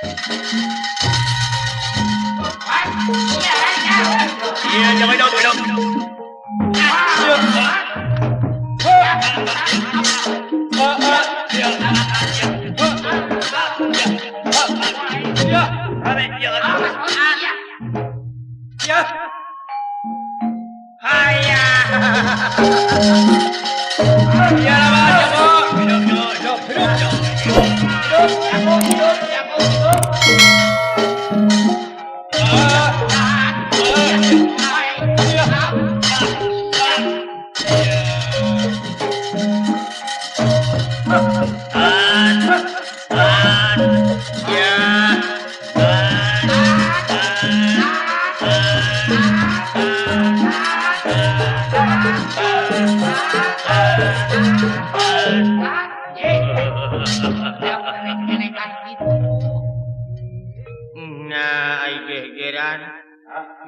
Iya, jangan hidup, hidup. Ya. Hayya. Ya hidup, hidup, hidup, hidup, hidup.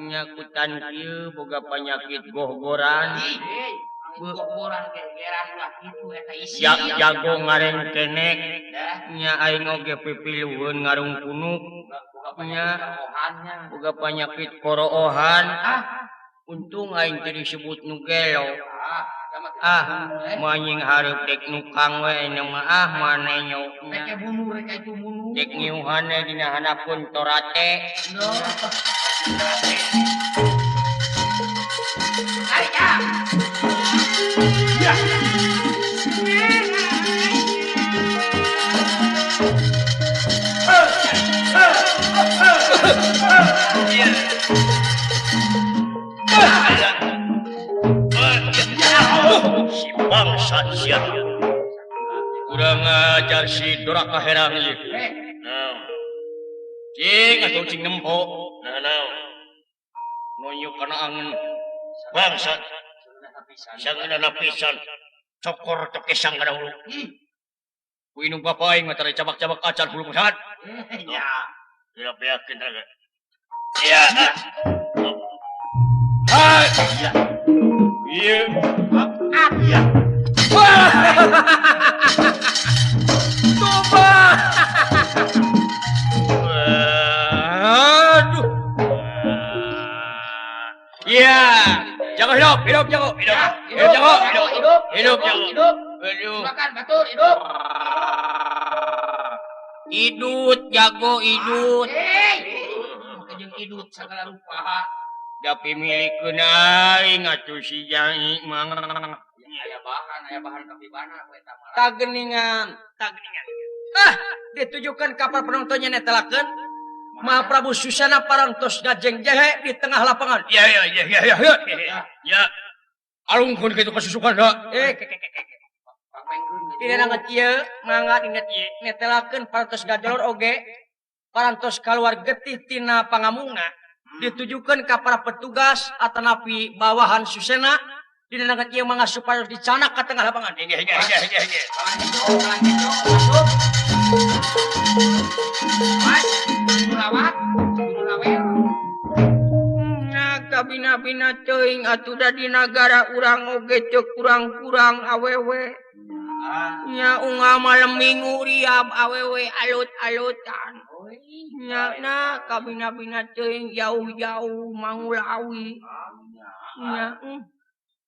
Nyakutan kieu boga panyakit gohgoran. Gohgoran gegeran ulah kitu eta isi. Jago ngarengkenek nya aing oge pipilueun ngarungkunuk nya boga panyakit koroohan. Untung aing teu disebut nu gelo. Ah, manying hareup dek nukang we mah ah manenyo. Rek bunuh rek itu bunuh. Dek ngiuhan we dina hanapun torate. Si bangsat sia. Kurang ajar si doraka herang ieu. Cing atuh cing nempo. Naon? Nonyo kana angen. Bangsat. Sangeunana pisan. Cokor tokesang kana hulu. Ku indung bapa aing mah tara cabak-cabak acan hulu musat. Ya. Tidak yakin raga. Iya. Ah. Iya. Iya. Toba. Aduh. Iya. Jago hidup, hidup jago, hidup. Hidup jago, hidup, hidup, hidup jago. Hidup. Aduh. Silakan batur hidup. Idut jago idut. Jeung idut sagala rupa. Tapi milikeun aing atuh si Jai mah. Aya bahan kapibana ku eta mah. Tageningan, tageningan. Ah, ditujukan kapal penontonnya netelakeun. Mahaprabu Susana parantos gajeng jehe di tengah lapangan. Ya ya ya ya ya ya. Ya. Alungkeun kitu kasusukan da. Eh, dina nangat ieu, mangga dina ieu netelakeun parantos gajolor oge. Parantos kaluar getih tina pangamungna. Ditujukan ka para petugas atanapi bawahan Susena dina nangat ieu mangga supaya dicanak ka tengah lapangan. Hingga hingga hingga hingga hingga. Nah, kabina-bina teuing atuh da di nagara urang oge teu kurang-kurang awewe. Nya unggal malam minggu riab awewe alut-alutan. Nya na kabina-bina teuing jauh-jauh mangulawi. Nya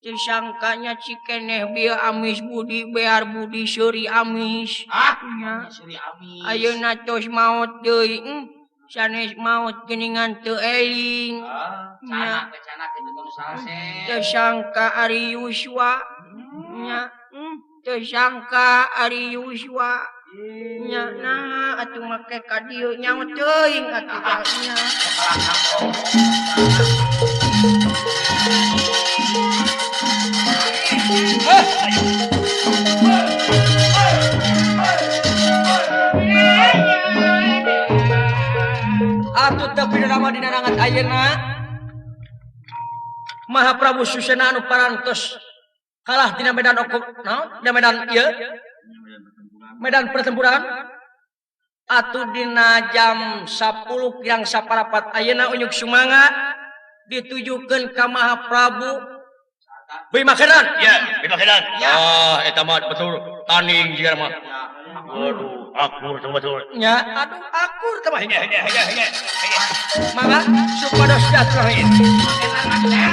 teu sangkanya cikeneh bieu amis budi bear budi seuri amis. Ah, seuri amis. Ayeuna tos maot deui. Sanes maot geuningan teu eling. Nya canak kitu nu salse. Teu sangka ari Yuswa. Nya teu sangka ari Yuswa. Nya nah atuh make ka dieu nyaho teuing atuh nya. Atuh teu pinarama dina nangat ayeuna Mahaprabu Susena anu parantos kalah dina medan okop naon dina medan ieu medan pertempuran atuh dina jam 10 kirang saparapat ayeuna unyuk sumanga ditujukeun ka Mahaprabu Bima Kendran. Ya, Bima Kendran. Ah, eta mah betul tanding jiga mah. Waduh, akur teh betul. Nya, aduh akur teh mah. Hege hege hege hege. Mangga supados silaturahim. Iya.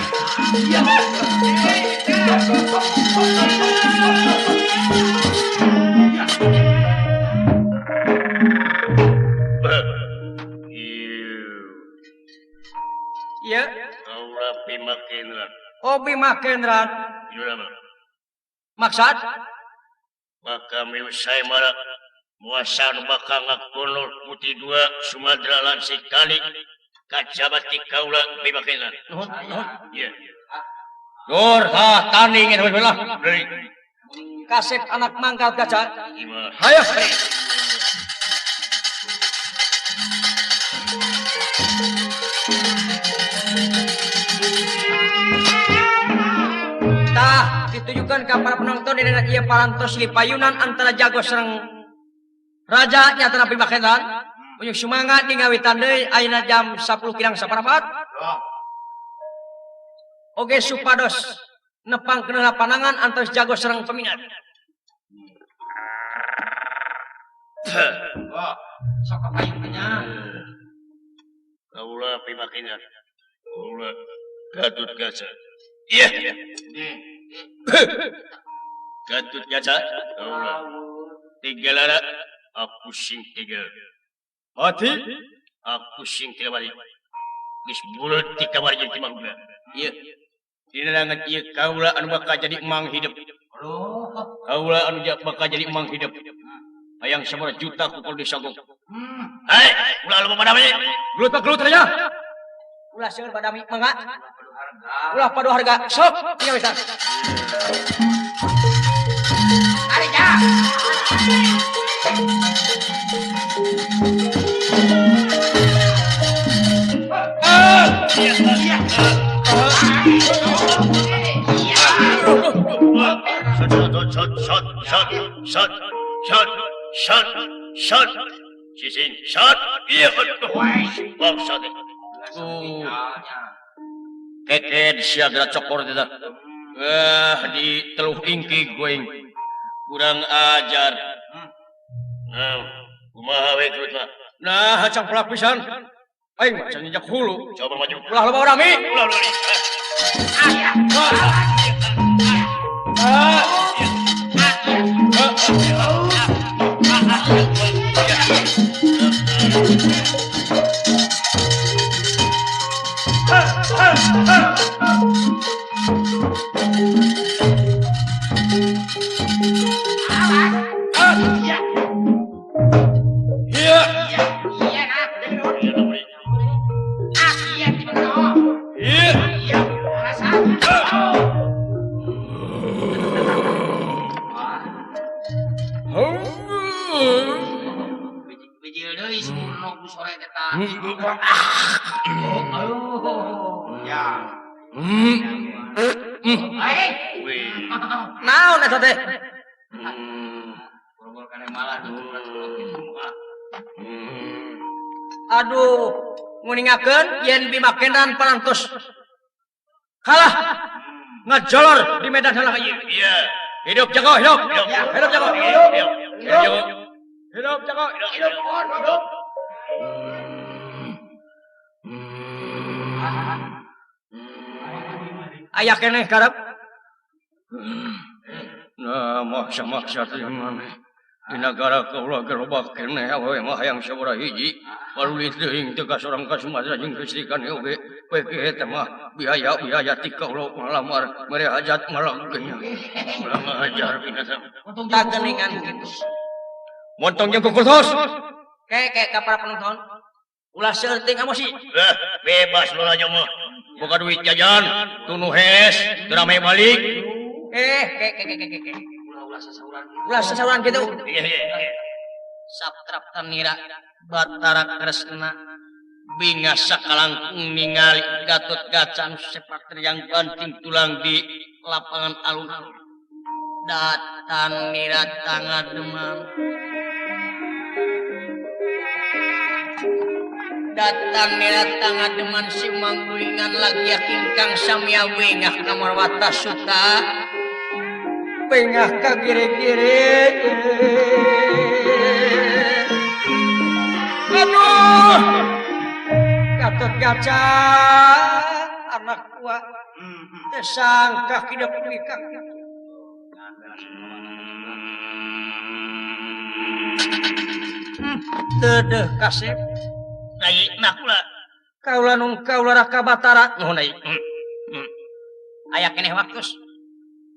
Iya. Kaula Bima Kendran. Oh, Bima Kendran. Maksud? Maka miusai mara muasan bakal ngakonor putih dua Sumatera lansik kali kacabati kaula Bima Kendran. Nuhun, nuhun. Iya. Dur, tah tanding eta lah. Kasep anak mangkat kaca. Hayo. Tah ditujukan ke para penonton dina ieu parantos di payunan antara jago sareng raja nyatana Bima Kendran. Unjuk semangat di ngawitan deui ayeuna jam 10 kirang saparapat. Oge supados nepang keuna panangan antos jago sareng peminat. Wah, sok kapayun nya. Kaula Bima Kendran. Kaula Gatot Kaca. Iya. Gatot Kaca. Kaula tiga lara aku sing tiga. Mati aku sing tiga balik. Geus buleut ti kamar jeung ti mangga. Ieu. Dina ngan ieu kaula anu bakal jadi emang hidup. Kaula anu bakal jadi emang hidup. Hayang sabaraha juta kukul disogok. Hai, ulah loba badami. Gelut mah gelut aja. Ulah seueur badami mangga. Ulah padu harga. Sok tinggal bisa. Ari ja. Shot shot shot shot shot shot shot sising shot. Iya, bangsa teh. Keket sia geura cokor teh. Di teluh ingki going. Kurang ajar. Nah, kumaha we gelut mah? Nah, acang pelak pisan. Aing mah can nyenjak hulu. Coba maju. Ulah loba rame. Ulah loba. Naon eta teh? Aduh, nguningakeun yen Bima Kendran parantos kalah ngejolor di medan heula ieu. Iya. Hidup jago, hidup. Hidup jago. Hidup. Hidup jago. Hidup, hidup. Aya keneh karep. Nah, maksa-maksa teh maneh. Di nagara kaula gerobak keneh awewe mah hayang sabaraha hiji. Parulit teuing teu ka sorang ka Sumatera jeung listrikan oge. Poe kieu teh mah biaya-biaya ti kaula ngalamar mere hajat malah geunya. Ulah ngajar binatang. Tageningan kitu. Montong jeung kukultos. Kek ka para penonton. Ulah seueur teuing emosi. Lah, bebas lu aja mah. Boga duit jajan, tunu hes, rame balik. Kek kek kek kek. Ulah sasauran kitu. Iya, iya. Satrap tanira Batara Kresna binga sakalangkung ningali Gatot Kaca anu sepak terjang banting tulang di lapangan alun-alun. Datan nira tangademam. Datang datang ademan si manggulingan lagi ingkang samya wengah kamar watas suta pengah ka gire-gire. Aduh, Gatot Kaca anak gua tersangka hidup nikah. Dedeh kasep. Ai nah kula. Kaula nung kaula Raka Batara. Nuhun ai. Aya keneh waktus.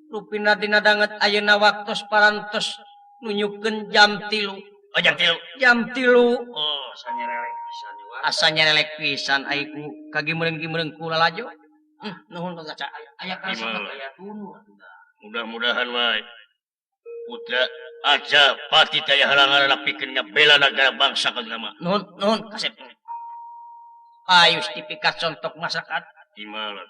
Rupina dina danget ayeuna waktos parantos nunyukeun jam 3. Oh jam 3. Jam 3. Oh asa nyerelek pisan juga. Asa nyerelek pisan ai ku kagimereung-gimereung ku lalajo. Nuhun Kaca. Aya kasep aya tunu atuh. Mudah-mudahan wae putra aja pati daya halangan pikeun ngabela nagara bangsa kagama. Nuhun nuhun kasep. Ayo dipikat contok masyarakat. Gimana?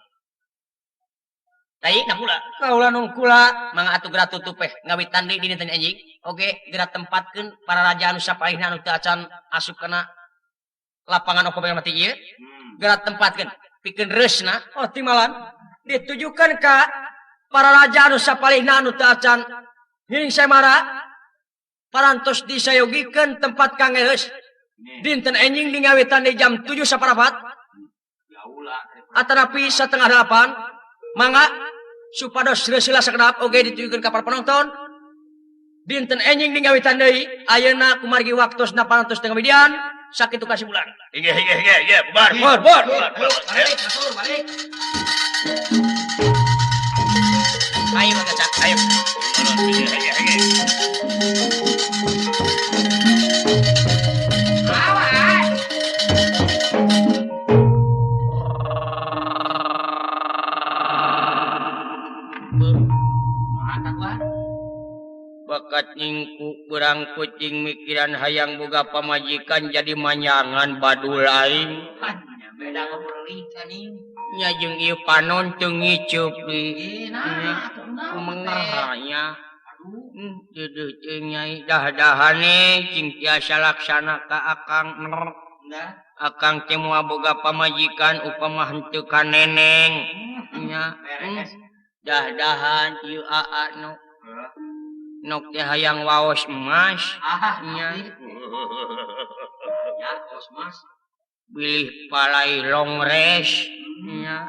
Tai nah kula. Kaula nung kula mangga atuh geura tutup eh ngawitan deui dinten anjing. Oke, geura tempatkeun para raja anu sapalihna anu teu acan asup kana lapangan oko mati ieu. Geura tempatkeun pikeun reusna. Oh timalan ditujukan ka para raja anu sapalihna anu teu acan ngiring samara parantos disayogikeun tempat kangge heus. Dinten enjing di ngawitan di jam 7 saparapat atanapi 7:30 mangga supados reuseulah sakedap oge ditujukeun ka para penonton. Dinten enjing di ngawitan deui ayeuna kumargi waktosna parantos tengah midian sakitu kasibulan. Inggih inggih inggih inggih bubar bubar bubar. Balik balik. Ayo Kaca, ayo. Inggih inggih. Bakat nyingku berang kucing mikiran hayang boga pamajikan jadi manyangan badul aing. Beda ngobrol nih. Nya jeung ieu panon teu ngiceup deui. Kumaha nya. Aduh, deudeuh nyai dah-dahane cing tiasa laksana ka akang. Akang teh moal boga pamajikan upama henteu ka neneng. Nya. Dah-dahan ieu aa nu. Nok teh hayang waos emas. Nya. Ya, waos emas. Bilih palai longres. Nya.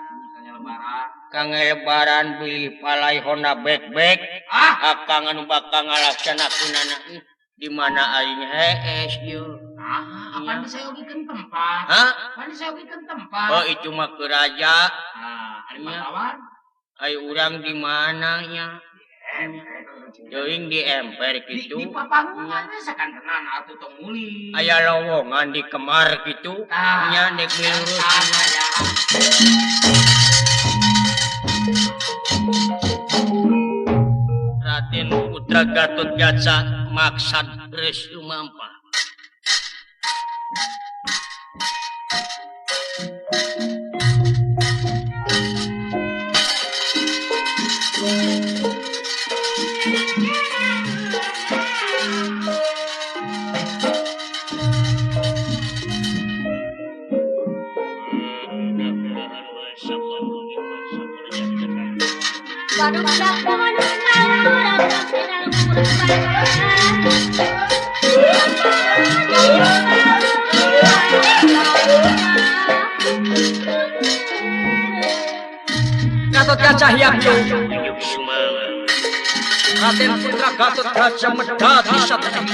Kangge lebaran bilih palai Honda backback. Akang anu bakal ngalaksanakeunana di mana aing hees ieu. Ah, apan disayogikeun tempat? Hah? Apan disayogikeun tempat? Oh, itu mah ke raja. Ah, ari pahlawan. Ai urang di mana nya? Teuing di emper kitu. Di papangungan teh sakantenan atuh tong muli. Aya lowongan di kemar kitu. Nya nek milurus. Raden Putra Gatot Kaca maksad geus lumampah. Gatot Kaca hiap Raden Putra Gatot Kaca medhati satengah.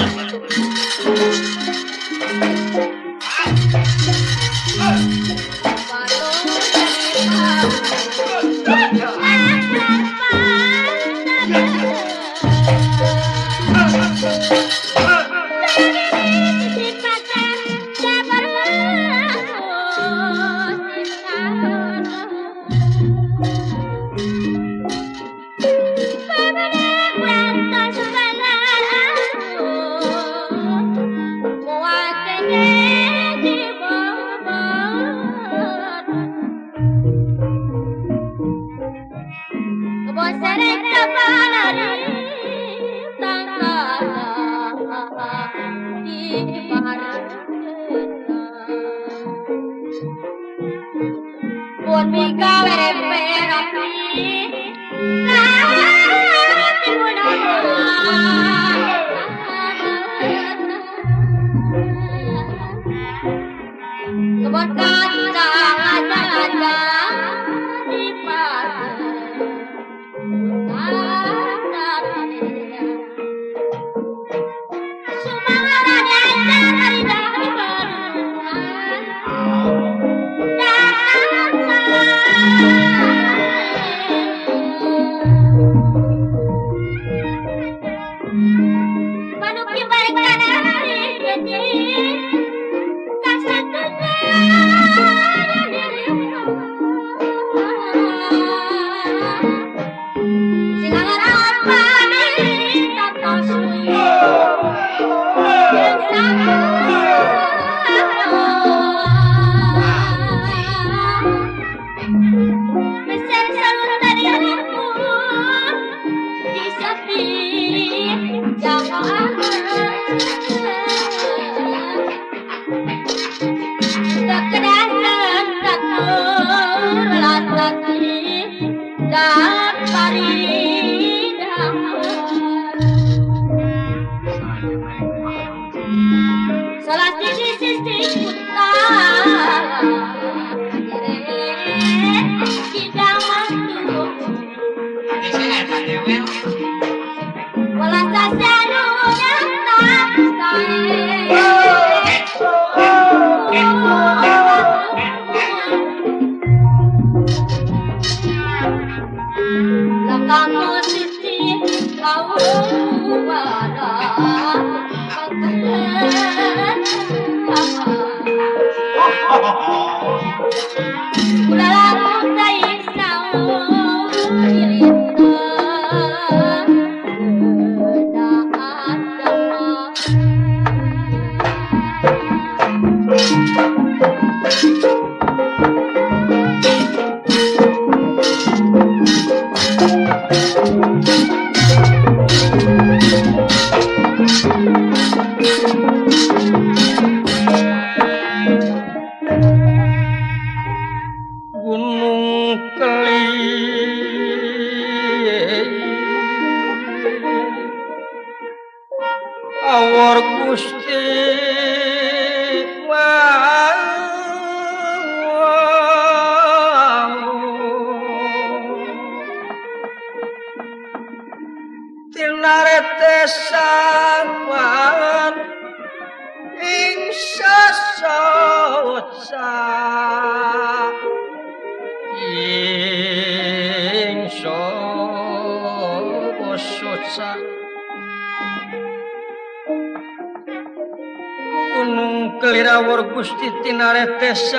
Gusti tinaretesan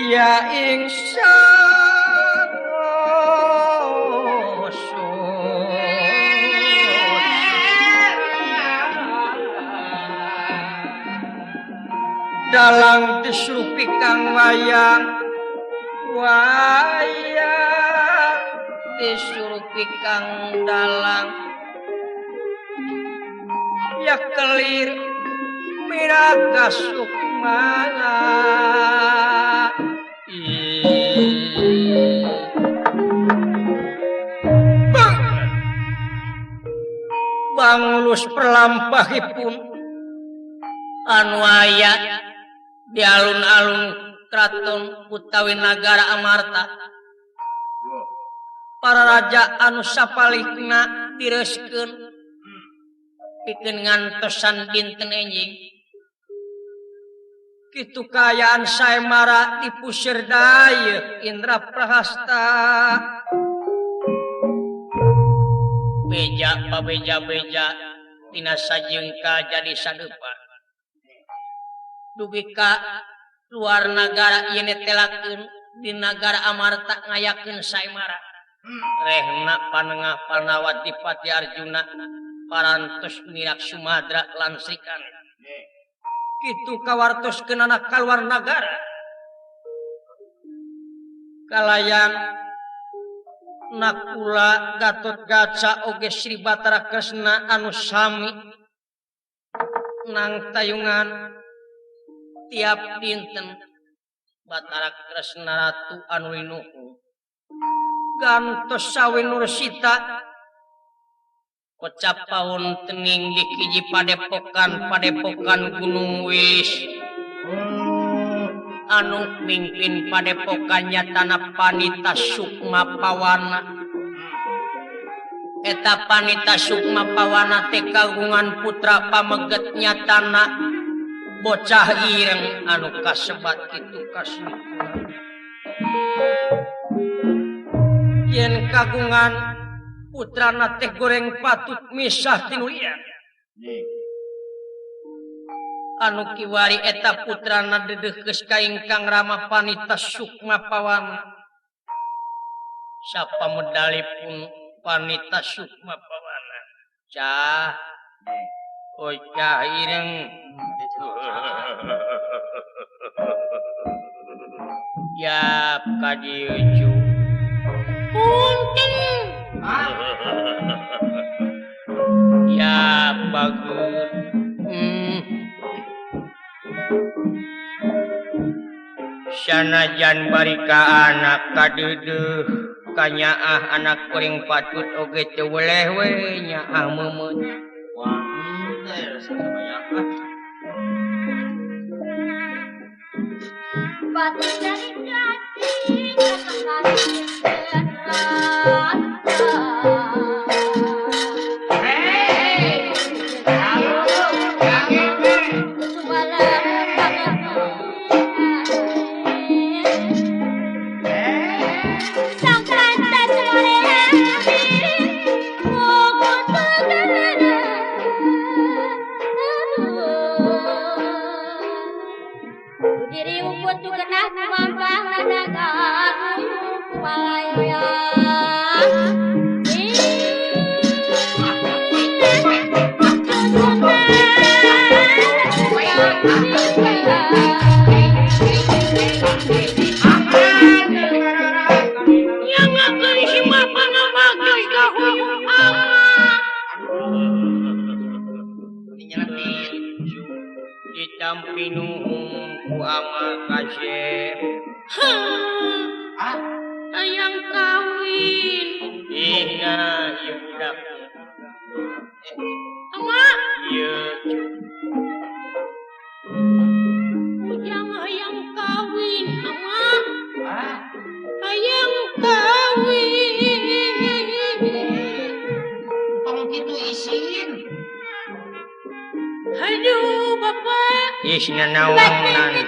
ya ing dalang disurupi kang wayang wayang disurupi kang dalang ya kelir miraga sukmana banglus perlampahipun anu aya di alun-alun kraton utawi nagara Amarta para raja anu sapalikna direuskeun pikeun ngantosan dinten enjing kitu kaayaan Saemara dipusir dayeuh Indra Prahasta beja pabeja-beja tina sajengka jadi sadepa dugi ka luar nagara ieu netelakeun di nagara Amarta ngayakeun Saemara rehna panengah Panawati Pati Arjuna parantos mirak Sumadra lan Srikan kitu kawartoskeunana kaluar nagara kalayan Nakula Gatotkaca oge Sri Batara Kresna anu sami nang tayungan tiap dinten Batara Kresna ratu anu linuhung gantos sawinur sita kocap paun tening di hiji padepokan padepokan Gunung Wilis. Anu mimpin padepokan nyatana Panita Sukma Pawana. Eta Panita Sukma Pawana teh kagungan putra pameget nyatana bocah ireng anu kasebat kitu kasih. Yen kagungan putrana teh goreng patut misah tinu lian. Anu kiwari eta putrana dedeuh geus ka ingkang Rama Panita Sukma Pawana. Sapa medalipun Panita Sukma Pawana. Cah. Oh cah ireng. Yap ka dieu cu. Punten. Ya bagus. Sanajan bari ka anak kadeudeuh kanyaah anak kuring patut oge teu weleh we nyaah meumeut. Wah, teh sabanyak. Patut dari jati Hayang kawin. Iya, ieu budak. Ama. Ieu. Ujang hayang kawin, ama. Hayang kawin. Tong kitu isin. Aduh, Bapak. Isna naonan.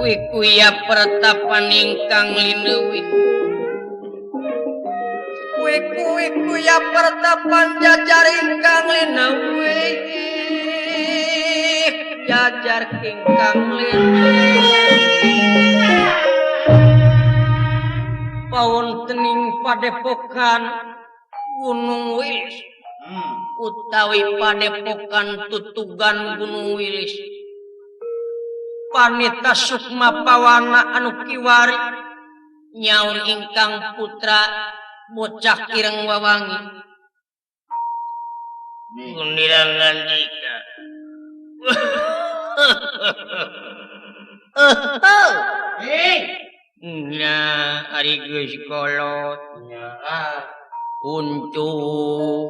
Kuya pertapan ingkang lineuwih. Kuya pertapan jajar ingkang lineuwih. Jajar ingkang lineuwih. Pawontening padepokan Gunung Wilis. Utawi padepokan tutugan Gunung Wilis. Panita Sukma Pawana anu kiwari nyaur ingkang putra bocah ireng wawangi. Gundirangan dika. Nah, ari geus kolot. Untu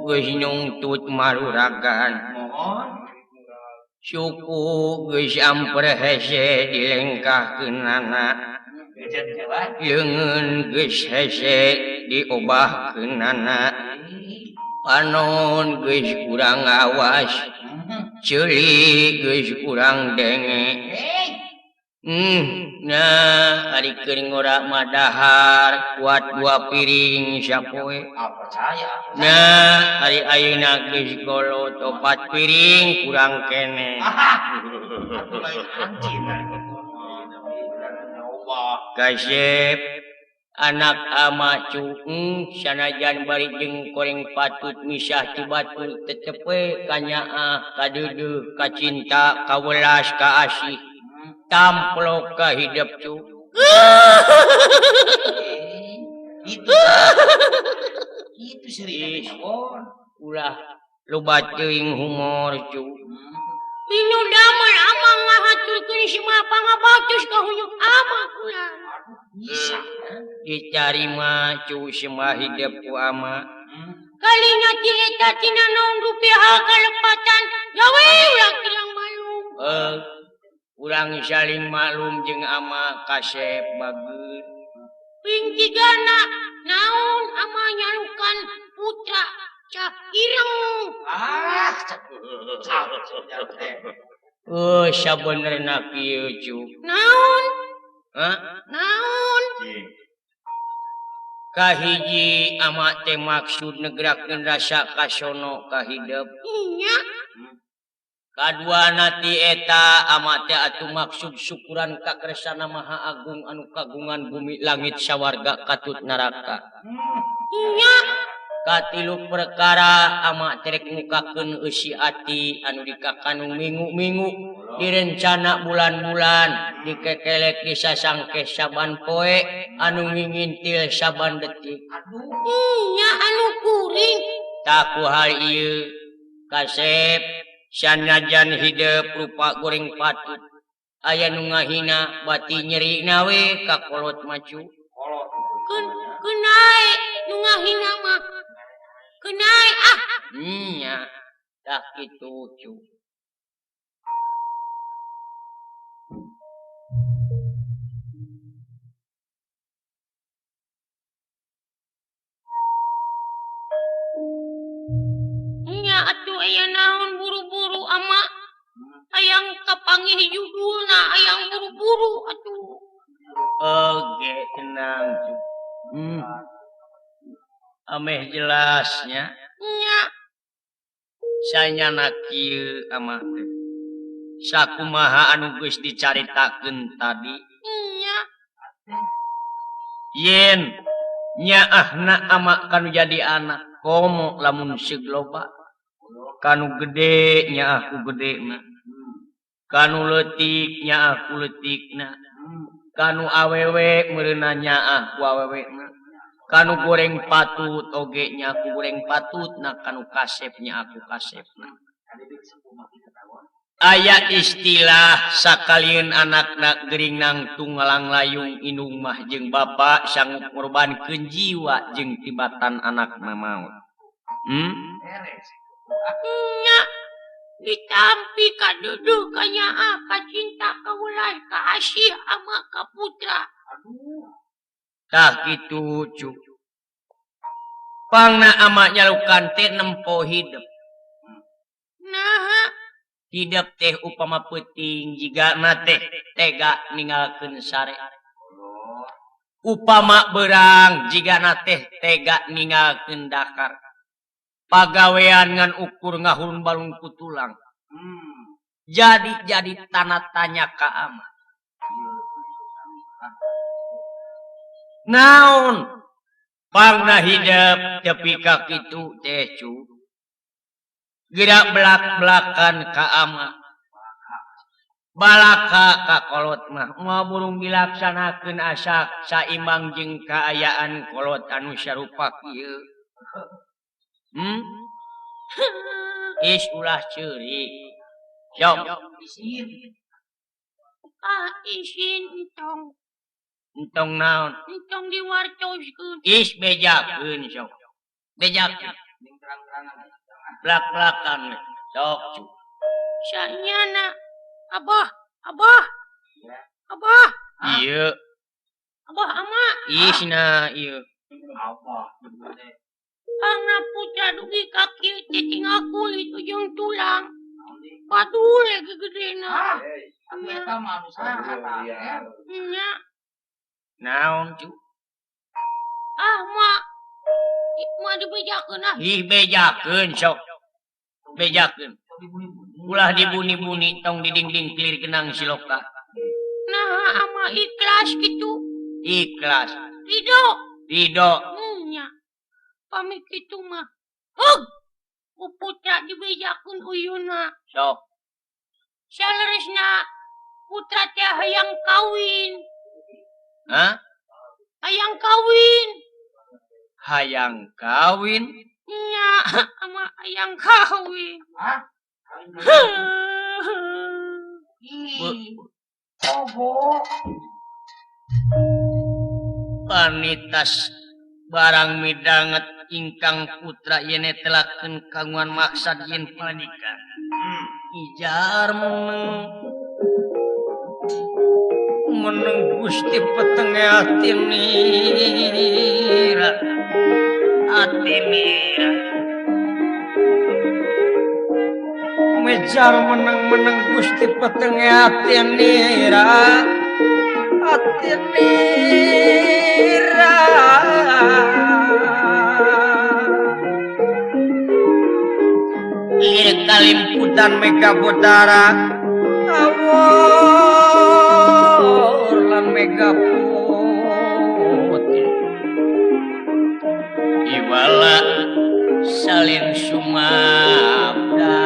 geus nungtut maruragan. Suku geus amper hese dilengkahkeunana. Leungeun geus hese diobahkeunana. Panon geus kurang awas, ceuli geus kurang denge. Nah, ari keur ngora madahar kuat dua piring sapoe. Nah, ari ayeuna geus kolot opat piring kurang kene. Kasep anak ama cuung sanajan bari jeung koreng patut misah ti batur tetep we kanyaah kadeudeuh kacinta kawelas kaasih. Tamplok ka hidup cu. Itu serius. Ulah loba teuing humor cu. Inu damel amang ngahaturkeun si mah pangabatus ka huyuk ama kula. Bisa. Dicari mah cu si mah hidup ku ama. Kalinya ti eta tina naon rupiah kalepatan gawe ulah kirang malum. Urang saling maklum jeung ama kasep bageut. Ping tigana naon ama nyalukan putra cap ireng. Ah, oh, sabenerna kieu cu. Naon? Hah? Naon? Kahiji ama teh maksud negrakeun rasa kasono ka hidep. Nya. Kadua nati eta ama teh atuh maksud syukuran ka Kersana Maha Agung anu kagungan bumi langit sawarga katut neraka. Nya. Katilu perkara ama teh rek mukakeun eusi ati anu dikakanu mingu-mingu direncana bulan-bulan dikekelek disasangke saban poe anu ngingintil saban detik. Aduh. Nya anu kuring. Taku hal ieu kasep sanajan hidup rupa goreng patut aya nu ngahina bati nyeri nawe ka kolot macu. Keun nu ngahina mah. Keun ah. Nya tah kitu cu. Nya atuh aya naon buru-buru ama hayang kapanggih judulna hayang buru-buru atuh. Oke, tenang cu. Ameh jelasnya. Nya. Sanyana kieu ama teh. Sakumaha anu geus dicaritakeun tadi. Nya. Yen nyaahna ama kanu jadi anak komo lamun seug loba. Kanu gede nyaah ku gedena. Kanu leutik nyaah ku leutikna. Kanu awewe meureunna nyaah ku awewena. Kanu goreng patut oge nya ku goreng patut na kanu kasep nya aku kasepna. Aya istilah sakalieun anakna gering nangtung ngalang layung indung mah jeung bapa sanggup ngorbankeun jiwa jeung tibatan anakna maot. Nya ditampi kaduduh kanyaah kacinta kaulah kaasih ama kaputra. Aduh. Tah kitu cu. Pangna ama nyalukan teh nempo hidup. Naha? Hidup teh upama peuting jigana teh tega ninggalkeun sare. Upama beurang jigana teh tega ninggalkeun dakar. Pagawean ngan ukur ngahurun balung ku tulang. Jadi tanda tanya ka ama. Naon pangna hidup tepi ka kitu teh cu. Gerak belak-belakan ka ama. Balaka ka kolot mah moal burung dilaksanakeun asak saimbang jeung kaayaan kolot anu sarupa kieu. Is ulah ceurik. Sok. Ah isin entong. Entong naon? Entong diwartoskeun. Is bejakeun sok. Bejakeun. Belak-belakan sok cu. Sanyana abah, abah. Abah. Ieu. Abah ama. Isna ieu. Abah. Pangna putra dugi ka kieu teh tinggal kulit ujung tulang. Padul lagi gedena. Eta mah anu saha tah. Nya. Naon cu? Ah mak. Mak dibejakeun ah. Ih bejakeun sok. Bejakeun. Ulah dibuni-buni tong didingding kilir genang siloka. Nah, ama ikhlas kitu. Ikhlas. Ridho. Ridho. Nya. Pamit kitu mah. Hug. Ku putra dibejakeun uyuna. Sok. Saleresna putra teh hayang kawin. Hah? Hayang kawin. Hayang kawin? Nya, ama hayang kawin. Hah? Obo. Panitas barang midanget ingkang putra yene telakeun kagungan maksad yen panikan. Ijar meneng meneng Gusti petenge ati nira. Ati nira. Mejar meneng-meneng Gusti petenge ati nira. Ati nira. Lirik kalimputan mega bodara awor lan mega putih iwala salin sumabda.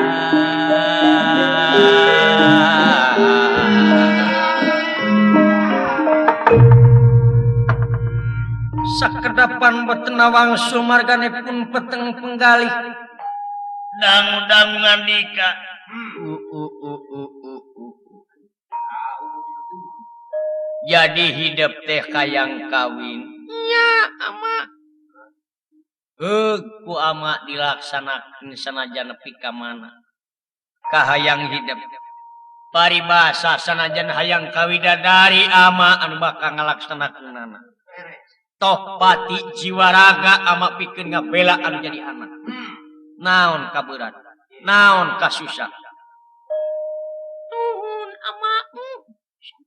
Sakedapan boten wangsul marganipun peteng penggalih dang-dang ngandika. Jadi hidup teh kayang kawin. Nya ama. Heug ku ama dilaksanakeun sanajan nepi ka mana. Kahayang hidup. Paribasa sanajan hayang kawidadari ama anu bakal ngalaksanakeunana. Toh pati jiwa raga ama pikeun ngabela anu jadi anak. Naon kaberat, naon kasusah. Nuhun ama,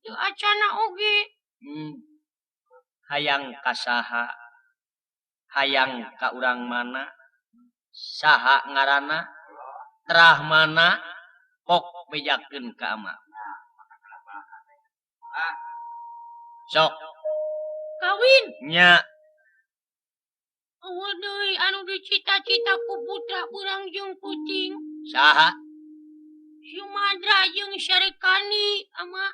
teu acana oge. Hayang kasaha, hayang ka urang mana, saha ngaranna, terah mana, pok bejakeun ka ama. Sok. Kawin. Nya. Eueuh deui anu dicita-cita ku putra urang jeung kucing. Saha? Sumadra jeung Srikani ama.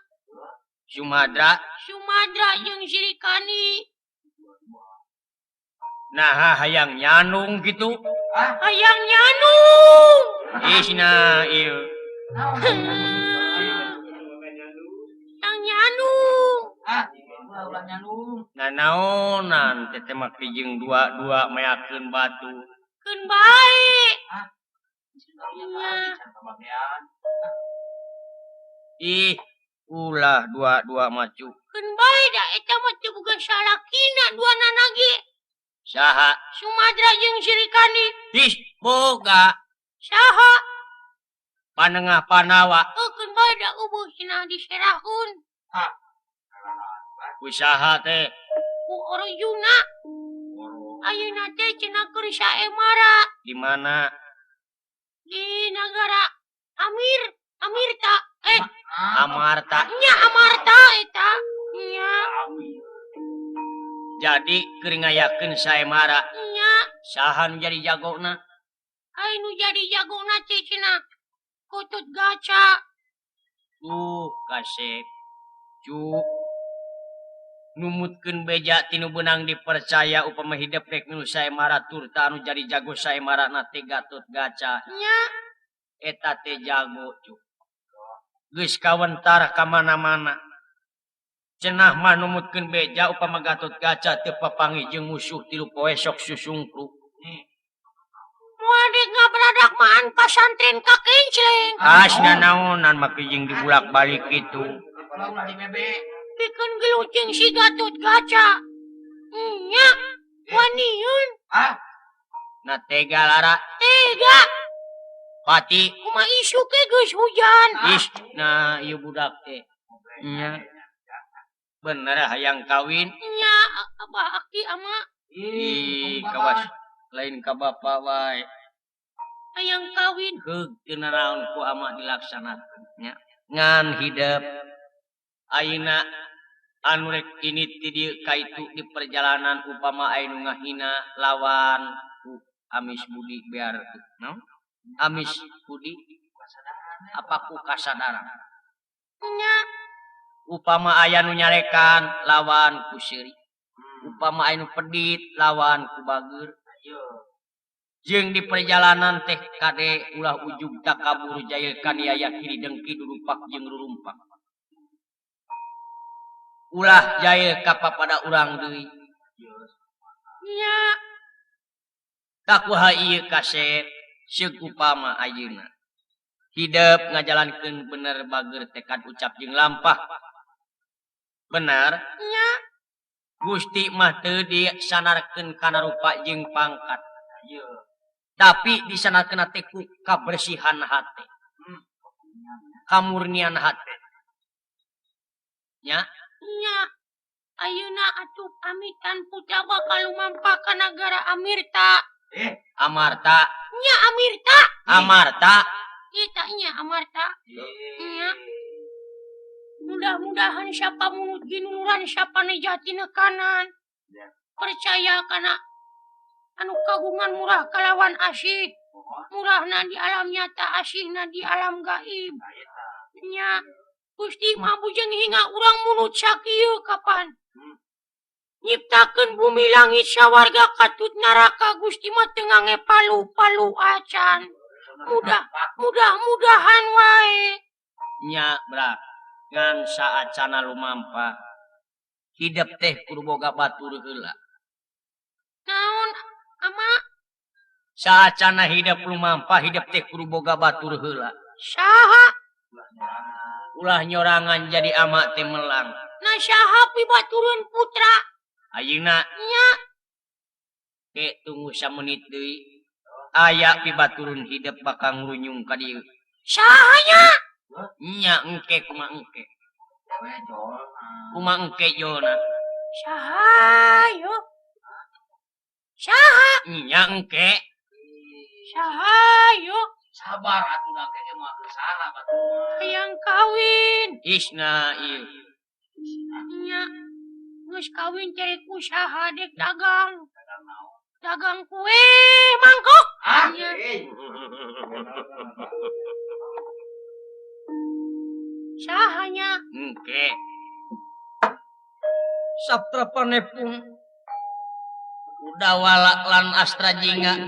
Sumadra? Sumadra jeung Srikani. Nah, hayang nyanung gitu. Hayang nyanung. Isna ieu. Hayang nyanung. Ah. Ulah nyanung. Nanaonan teh mah jeung dua-dua meakeun batu. Keun bae. Ah. Ih, ulah dua-dua maju. Keun bae da eta mah teu boga salakina duanana ge. Saha? Sumadra jeung Srikani. Ih, boga. Saha? Panengah Panawa. Eukeun bae da eueuh cenah diserahkeun. Ku saha teh? Ku Arjuna. Ayeuna teh cenah keur saemara. Di mana? Di nagara Amirta. Amarta. Nya Amarta eta. Nya. Jadi keur ngayakeun saemara. Nya. Saha nu jadi jagona? Ai nu jadi jagona teh cenah Kutut Gaca. Kasep. Cu. Numutkeun beja tinu beunang dipercaya upama hidep rek nu saemara turta anu jadi jago saemara na teh Gatot Gaca. Nya. Eta teh jago cu. Geus kawentar ka mana-mana. Cenah mah numutkeun beja upama Gatot Gaca teu papanggih jeung musuh 3 poe sok susungkruk. Moal dek ngaberadak maan pasantren ka Kencleng. Asna naonan make jeung dibulak-balik kitu. Pikeun gelucing si Gatot Gaca. Nya, waniun. Ah. Na tega lara. Tega. Pati. Kumaha isuk ge geus hujan. Ih, nah ieu budak teh. Nya. Bener hayang kawin? Nya, abah aki ama. Ih, kawas lain ka bapa wae. Hayang kawin. Heug teu naraon ku ama dilaksanakeun nya. Ngan hidep ayeuna anu rek ini ti dieu ka itu di perjalanan upama aya nu ngahina lawan ku Amis Budi biar naon? Amis Budi apa ku kasadaran? Nya. Upama aya nu nyarekan lawan ku seuri. Upama aya nu pedit lawan ku bager. Jeung di perjalanan teh kade ulah ujug takabur jail kaniaya kiri dengki durumpak jeung rurumpak. Ulah jail kapapada urang deui. Nya. Takuha ieu kasep seug upama ayeuna. Hidep ngajalankeun bener bager tekad ucap jeung lampah. Bener? Nya. Gusti mah teu disanarkeun kana rupa jeung pangkat. Tapi disanarkeun teh ku kabersihan hate. Kamurnian hate. Nya? Nya. Ayeuna atuh pamitan putra bakal lumampah ka nagara Amirta. Amarta. Nya Amirta. Amarta. Kita nya Amarta. Nya. Mudah-mudahan siapa mulut ginuran siapa nejati nekanan. Percaya kana anu kagungan murah kalawan asih. Murahna di alam nyata, asihna di alam gaib. Nya. Gusti mah bujeng hingga urang mulut sakieu kapan? Nyiptakeun bumi langit sawarga katut neraka Gusti mah teu ngange palu-palu acan. Mudah-mudahan wae. Nya bra, ngan saacana lumampah. Hidep teh kudu boga batur heula. Naon ama? Saacana hidep lumampah hidep teh kudu boga batur heula. Saha? Ulah nyorangan jadi ama teh melang. Nah saha pibaturun putra? Ayeuna nya. Ke tunggu samenit deui. Aya pibaturun hidep bakal ngrunyung ka dieu. Saha nya? Nya engke kumaha engke. Kumaha engke jona? Saha yo? Saha? Nya engke. Saha yo? Sabar atuh da ke mah saha batuh. Hayang kawin. Isna ieu. Nya. Geus kawin cari usaha dek dagang. Dagang kue mangkok. Ah. Nya. Sahanya. Engke. Sabtra panepung. Udawala lan Astra Jingga.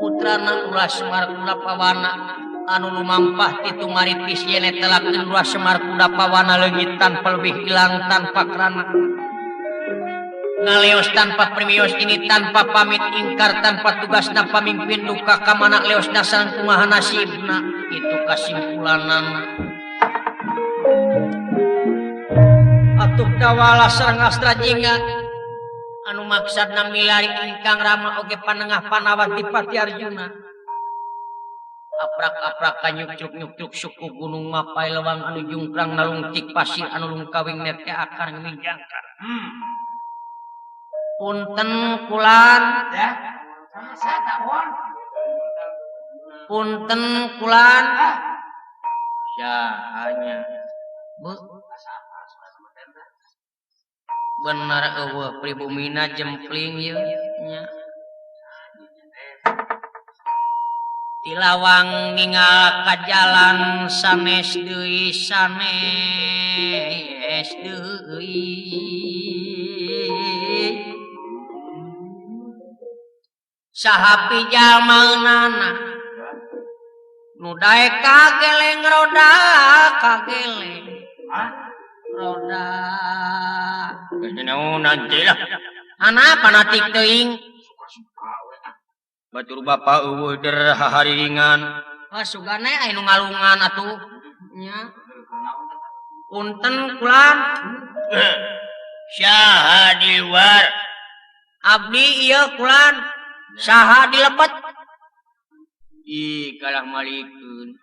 Putrana Ulah Semar Kuda Pawana anu lumampah ti tumaritis yene telakeun Ulah Semar Kuda Pawana leungit tanpa lebih ilang tanpa krana. Ngaleos tanpa premios ini tanpa pamit ingkar tanpa tugas tanpa pamimpin duka ka mana leos dasar kumaha nasibna itu kasimpulanana. Atuh dawala sareng Astra Jingga anu maksudna milari ingkang Rama oge panengah Panawati Pati Arjuna. Aprak-aprak kanyukcuk-nyukcuk suku gunung mapai lewang anu jungkrang nalungtik pasir anu lungkawing nete akar ngemijangkar. Punten kulan. Punten kulan. Syahanya. Bu. Bener eueuh pribumina jempling ieu nya. Tilawang ningal ka jalan sanes deui sanes deui. Saha pijalmanana nu daek kageleng roda kageleng roda. Naonan teh lah. Ana panatik teuing. Batur bapa eueuh der hahariringan. Ah sugane aya nu ngalungan atuh nya. Punten kulan. Saha di luar? Abdi ieu kulan. Saha di lebet? Ih kalah malikeun.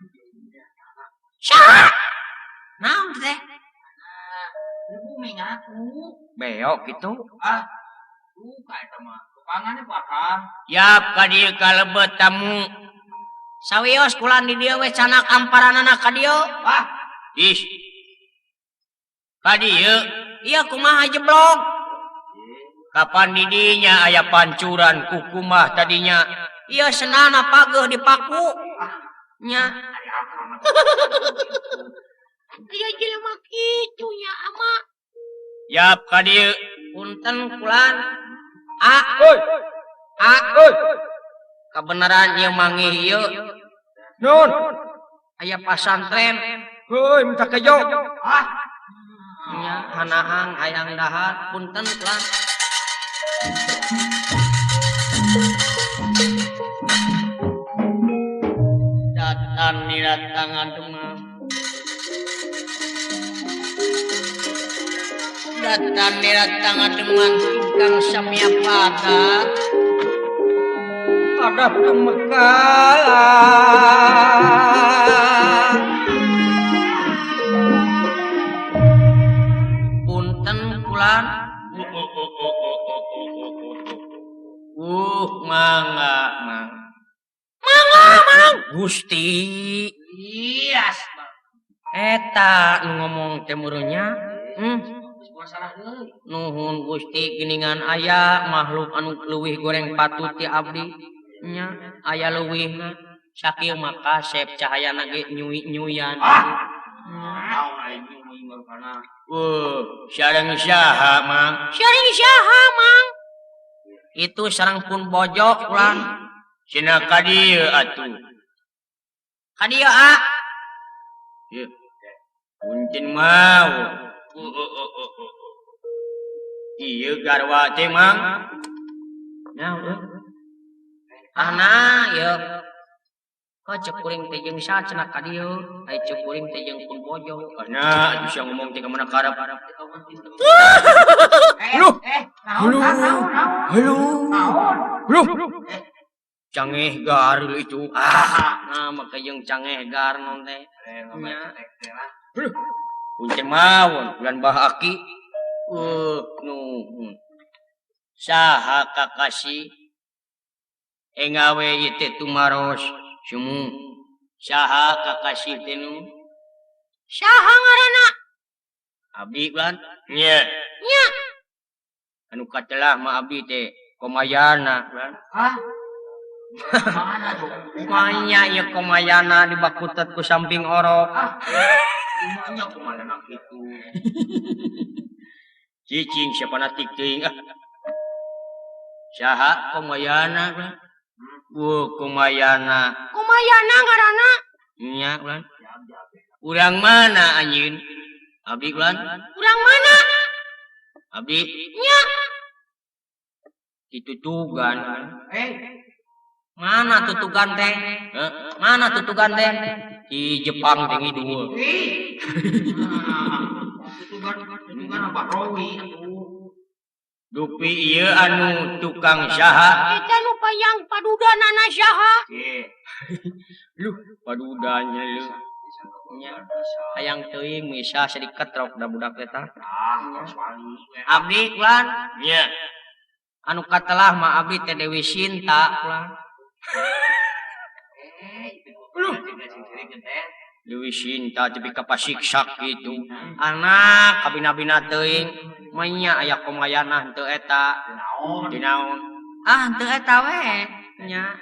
Saha? Naon teh? Bumi ngaku. Beok kitu. Ah. Buka eta mah. Pangannya pakar. Yap ka dieu ka lebet tamu. Sawios kulan di dieu we canak amparanana ka dieu. Ah. Ih. Ka dieu ieu kumaha jeblog? Kapan di dinya aya pancuran kukumah tadinya? Ieu senana pageuh dipaku. Nya. Ieu jelema kitu nya ama. Yap ka dieu. Punten kulan. A. A. Kebenaran ieu mangih ieu. Nun. Aya pasantren. Heuy minta kejo. Ah. Nya hanahang hayang dahar punten kulan. Datan niratangan demam. Datan niratangan demam ingkang samya pada. Ada pemekalan. Punten kulan. Mangga mang. Mangga mang. Gusti. Iya. Eta nu ngomong teh meureunnya. Nuhun Gusti geuningan aya makhluk anu leuwih goreng patut ti abdi nya aya leuwihna sakieu mah kasep cahayana ge nyui-nyuyan. Sareng saha mang? Sareng saha mang? Itu sareng pun bojo ulang. Cenah ka dieu atuh. Ka dieu a. Ieu. Punten mau. Ieu garwa teh mang. Naon? Ana ieu. Kok cek kuring teh jeung saha cenah ka dieu? Ai cek kuring teh jeung pun bojo. Nah, atuh sia ngomong teh ka mana karep. Halo. Halo. Halo. Halo. Cangeh gar itu. Ah, nah maka jeung cangeh gar non teh. Nya. Punten mawon bulan bah aki. Nuhun. Saha kakasih engawe ieu teh tumaros semu. Saha kakasih teh nu? Saha ngaranna? Abdi kan? Nya. Nya. Anu katelah mah abdi teh komayana kan? Hah? Mana tuh? Manya ieu komayana dibakutet ku samping orok. Ah. Manya kumaha kitu. Cicing siapa natik teuing ah. Saha komayana kan? Wuh komayana. Komayana ngaranna? Nya ulan. Urang mana anjeun? Abdi ulan. Urang mana? Abdi. Nya. Ditutugan. Mana tutugan teh? Mana tutugan teh? Di Jepang teh dua. Tutugan tutugan apa Rowi atuh. Dupi ieu anu tukang saha? Eta nu payang padudanana saha? Luh, padudannya leuh. Nya, hayang teuing misa sadiket rok da budak eta. Abdi kulan nya. Anu katelah mah abdi teh Dewi Sinta kulan. Luh. Dewi Sinta tepi ka pasiksak kitu. Anak kabina-bina teuing menya aya komayanah teu eta. Dinaon? Ah, teu eta we nya.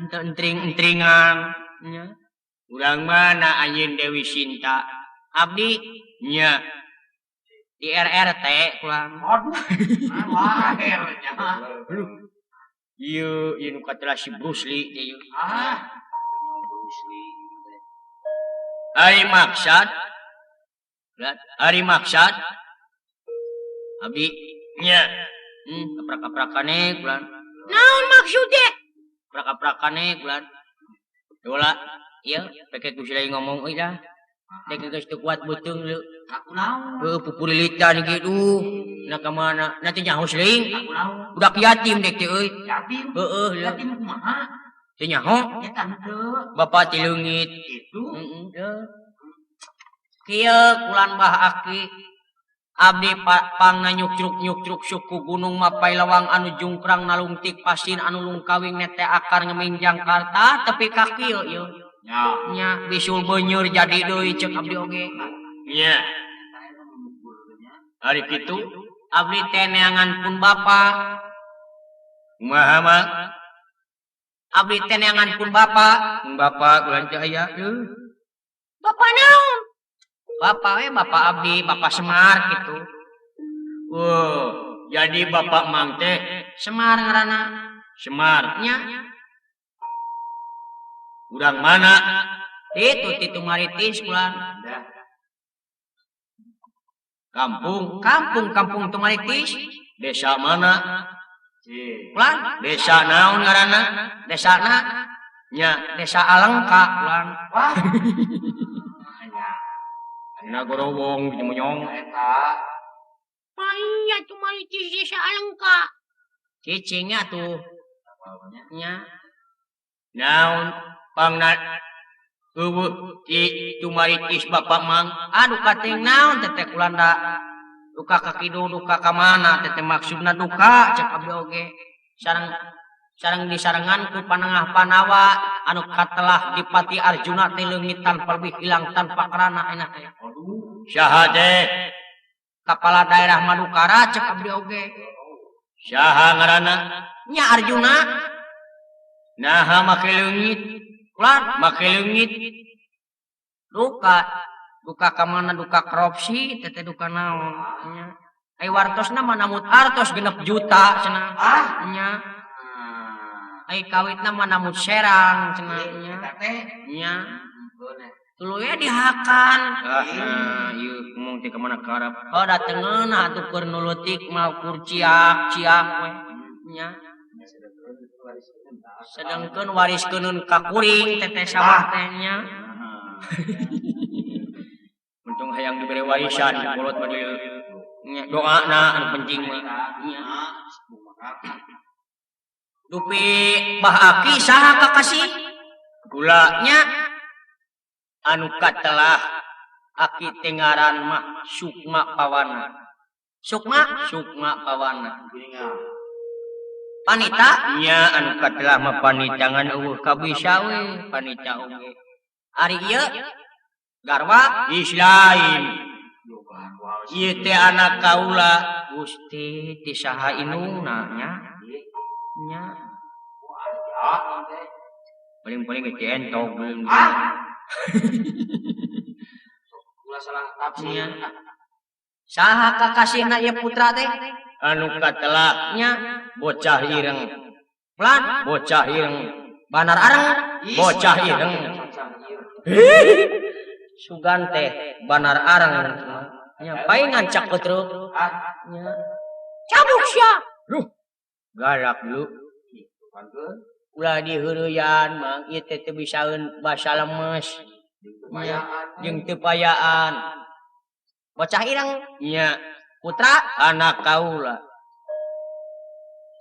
Teu entring-entringan nya. Urang mana anjeun Dewi Sinta? Abdi nya. Di RRT kulang. Aduh. Lahir nya. Ieu ieu nu katelah si Bruce Lee teh ieu. Ah. Bruce Lee. Ari maksad. Ari maksad. Abdi nya. Aprak-aprakane kulan. Naon maksud teh? Aprak-aprakane kulan. Dola, ieu peke ku silai ngomong euy dah. Dek geus teu kuat beuteung leu. Aku naon? Heuh pupulilitan kitu. Na ka mana? Na teh nyaho siling. Aku naon? Budak yatim dek teh euy. Yatim. Heueuh leu. Yatim kumaha? Teu nyaho. Eta henteu. Bapak teh leungit. Kitu. Heeh. Kieu kulan Bah Aki. Abdi pangna nyukcruk-nyukcruk suku gunung mapai lawang anu jungkrang nalungtik pasin anu lungkawing nete akar ngemingjang karta tepi ka kieu ieu. Nya. Nya bisul beuneur jadi deui ceuk abdi oge. Nya. Ari kitu abdi teh neangan pun bapa. Kumaha mah? Abdi teh neangan pun bapa. Bapa kulan teh aya euy. Bapa naon? Bapak we, bapak abdi, bapak Semar gitu. Wow, jadi bapak mang teh Semar ngaranna. Semar. Nya. Urang mana? Titu titu Maritis kulan. Kampung, kampung, kampung Tumaritis. Desa mana? Kulan. Desa naon ngaranna? Desana nya Desa Alengka kulan. Wah. Nagorowong jeung monyong. Eta. Painya Tumaritis Desa Alengka. Cicingnya tuh. Nya. Naon pangna eueuh ti Tumaritis bapak mang. Aduh kating naon teh teh kulanda. Duka ka kidul duka ka mana teh teh maksudna duka cek abdi oge. Sareng sareng disarengan ku panengah Panawa anu katelah dipati Arjuna teh leungit tanpa lebih hilang tanpa kerana enak teh. Saha teh? Kepala daerah Madukara cek abdi oge. Saha ngaranna? Nya Arjuna. Naha make leungit? Kulan make leungit. Duka, duka ka mana duka korupsi teh teh duka naon nya. Ai wartosna mah namut artos 6 juta cenah. Ah nya. Ai kawitna mah namut serang cenah nya. Nya. Tuluy dihakan. Ah, nah, ieu ngomong teh ka mana karep. Oh, da teu ngeunah atuh keur nu leutik mah kur ciak-ciak we nya. Sedengkeun wariskeunun ka kuring teh teh sawah teh nya. Untung hayang dibere warisan kolot mah dieu. Nya doana anu penting mah. Nya. Dupi Bah Aki saha kakasih? Kula nya. Anu katelah Aki teh ngaran mah Sukma Pawana. Sukma? Sukma Pawana. Panita? Nya anu katelah mah panita ngan eueuh kabisa we panita oge. Ari ieu garwa is lain. Ieu teh anak kaula Gusti ti saha indungna nya. Nya. Paling-paling ge entog belum. Ah. Ulah salah tafsir. Saha kakasihna ieu putra teh? Anu katelah nya bocah ireng. Pelan bocah ireng. Banar areng bocah ireng. Sugan teh banar areng nya paingan cak petruk. Nya. Cabuk sia. Luh. Galak lu. Ulah diheureuyaan mang ieu teh teu bisaeun basa lemes. Nya jeung teu payaan. Bocah ireng nya. Putra anak kaula.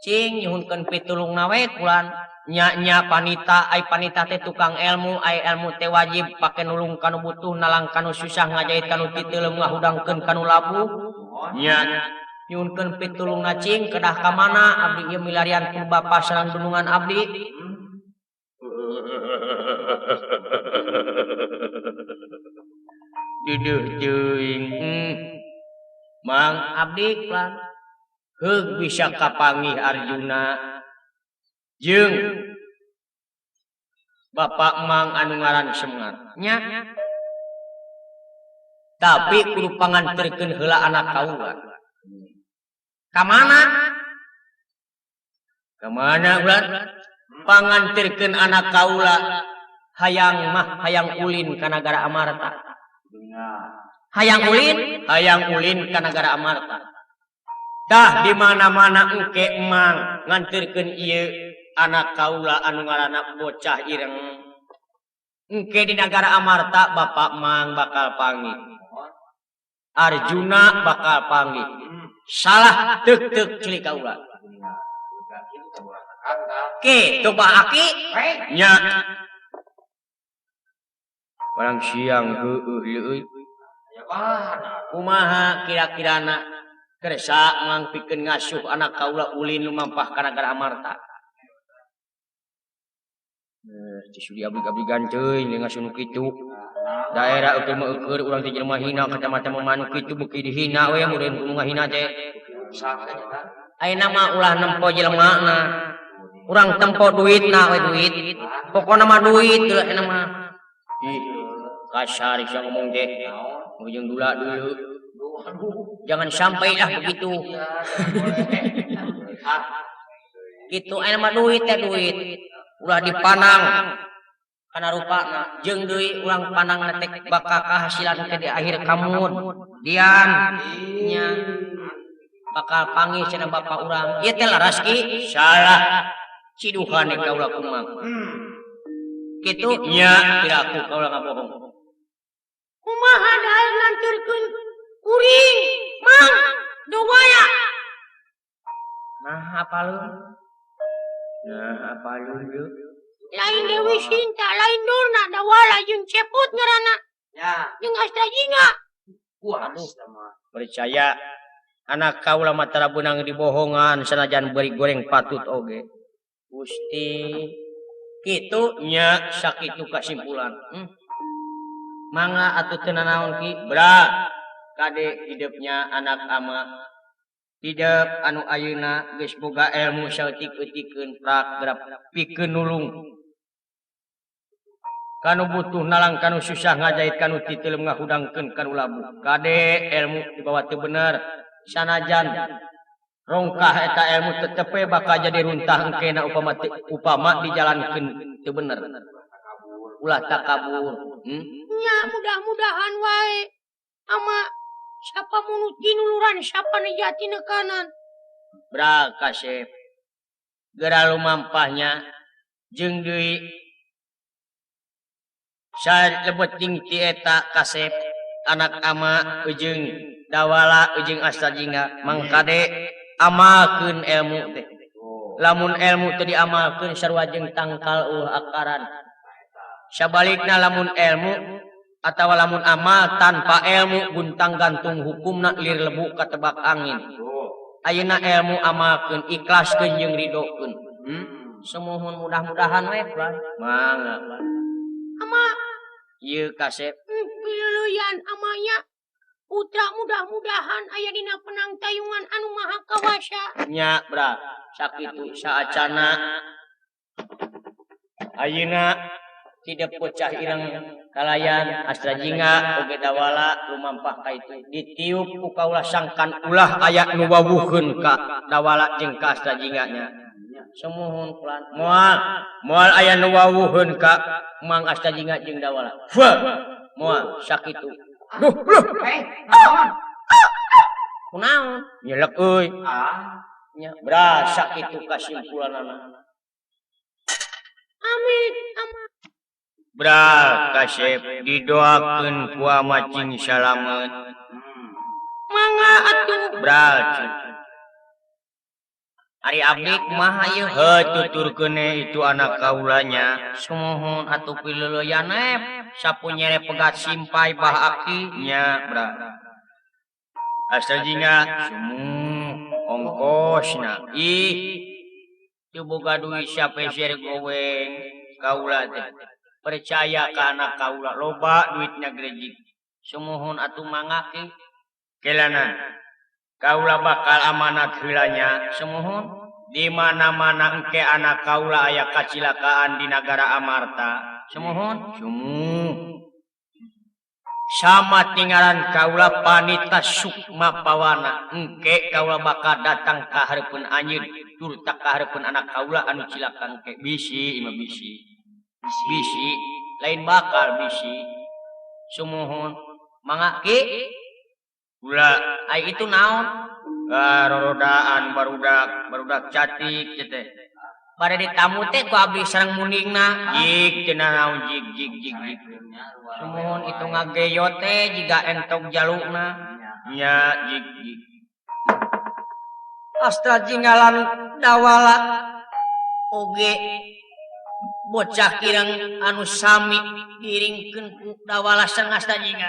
Cing nyuhunkeun pitulungna we kulan. Nya-nya panita ai panita teh tukang ilmu ai ilmu teh wajib pake nulung kanu butuh nalang kanu susah ngajait kanu titeuleum ngahudangkeun kanu labuh. Nya nyuhunkeun pitulungna cing kedah ka mana abdi ieu milarian ku bapa sareng dunungan abdi. Diduh teuing Mang abdi kulan heug bisa kapanggih Arjuna jeung Bapak Mang anu ngaran Semar nya tapi kudu panganterkeun heula anak kaula. Ka mana? Ka mana ulah? Panganterkeun anak kaula hayang mah hayang ulin ka nagara Amarta. Hayang ulin? Hayang ulin ka nagara Amarta. Tah di mana-mana engke Mang nganterkeun ieu anak kaula anu ngaranna bocah ireng. Engke di nagara Amarta Bapak Mang bakal panggih. Arjuna bakal panggih. Salah teuk-teuk ceuli kaula. Ke coba aki nya. Barang siang heueuh leueuy. Kumaha kira-kirana kersa Mang pikeun ngasuh anak kaula ulin lumampah ka nagara Amarta. Sudi abdi-abdigan teuing ngasuh nu kitu. Daerah eueuh mah eueur urang teh jelema hina kacamata mah nu kitu beuki dihina we meureun kudu ngahina teh. Ayeuna mah ulah nempo jelemana. Urang tempo duitna we duit. Pokona mah duit deuleu ayeuna mah. Ih, kasar sia ngomong teh. Ujung dula dulu. Jangan sampai lah begitu. Gitu ayeuna mah duit teh duit. Ulah dipanang kana rupana jeung deui urang panang teh bakal kahasilan teh di akhir kamud. Dian nya bakal panggih cenah bapa urang. Ieu teh laras ki salah. Ciduhan kaula kumaha. Kitu nya piraku kaula ngabohong. Kumaha daek nganterkeun kuring Mang Dawala. Nah apaleun? Nah apaleun deui? Lain Dewi Sinta, lain Durna, Dawala jeung Cepot ngaranna. Ya. Jeung Astra Jingga. Waduh, percaya anak kaula mah tara beunang dibohongan sanajan beri goreng patut oge. Gusti kitu nya sakitu kasimpulan. Mangga atuh teu nanaon ki bra kade hidupnya anak ama hidup anu ayeuna geus boga ilmu saeutik-eutikeun prak gerap pikeun nulung kanu butuh nalang kanu susah ngajait kanu titeuleum ngahudangkeun kanu labuh kade ilmu dibawa teu bener sanajan rongkah eta ilmu tetep we bakal jadi runtah engkena upama upama dijalankeun teu bener ulah takabur. Nya mudah-mudahan wae ama siapa munut ginuluran siapa nejati nekanan bra kasep geura lumampahnya jeung deui salebet ti eta kasep anak ama ujung Dawala ujung Asta Jingga mangkade amalkeun ilmu teh lamun ilmu teh diamalkeun sarua jeung tangkal eueuh akaran sabalikna lamun ilmu atawa lamun amal tanpa ilmu guntang gantung hukumna lir lebu katebak angin ayeuna ilmu amalkeun ikhlaskeun jeung ridokeun. Sumuhun mudah-mudahan we mangga ama ieu kasep piluluyan amanya putra mudah-mudahan aya dina penang tayungan anu maha kawasa nya bra sakitu saacana ayeuna tidak pecah ireng kalayan Astra Jingga oge Dawala lumampah ka itu ditiup ku kaula sangkan ulah aya nu wawuheun ka Dawala jeung ka Astra Jingga nya sumuhun kulan moal moal aya nu wawuheun ka Mang Astra Jingga jeung Dawala moal sakitu duh duh kunaon nyelek euy nya bra sakitu kasimpulanana amin amin bra kasep didoakeun ku ama cing salamet mangga atuh. Bral. Ari abdi kumaha ieu? Heuh tuturkeun itu anak kaulanya. Sumuhun atuh pileuleyan sapu nyere pegat simpai bah aki nya bra. Astra jingga sumuh ongkosna. Ih teu boga duit sapeser goweng kaula teh. Percaya ka anak kaula loba duitnya grejig. Sumuhun atuh mangga ki. Kelana kaula bakal amanat heulanya. Sumuhun di mana-mana engke anak kaula aya kacilakaan di nagara Amarta. Sumuhun sumuh sama tinggalan kaula panita Sukma Pawana engke kaula bakal datang ka hareupeun anjeun turta ka hareupeun anak kaula anu cilaka engke bisi imah bisi bisi lain bakal bisi. Sumuhun mangga ki. Gula ai itu naon? Rorodaan barudak catik teh. Bade ditamu teh ku abdi sareng muningna. Jik teu nanaon jik jik jik jik. Sumuhun itu ngageyo teh jiga entok jalukna. Nya jik jik. Astra jinggalan dawala oge bocah kirang anu sami diringkeun ku dawala sareng Astra jingga.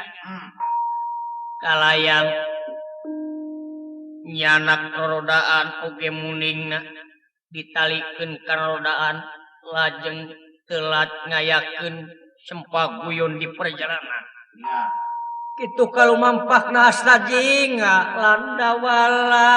Kalayang nyanak rorodaan oge muningna ditalikeun ka rodaan lajeng telat ngayakeun sempak guyon di perjalanan. Kitu kalumampakna Astra jingga lan dawala.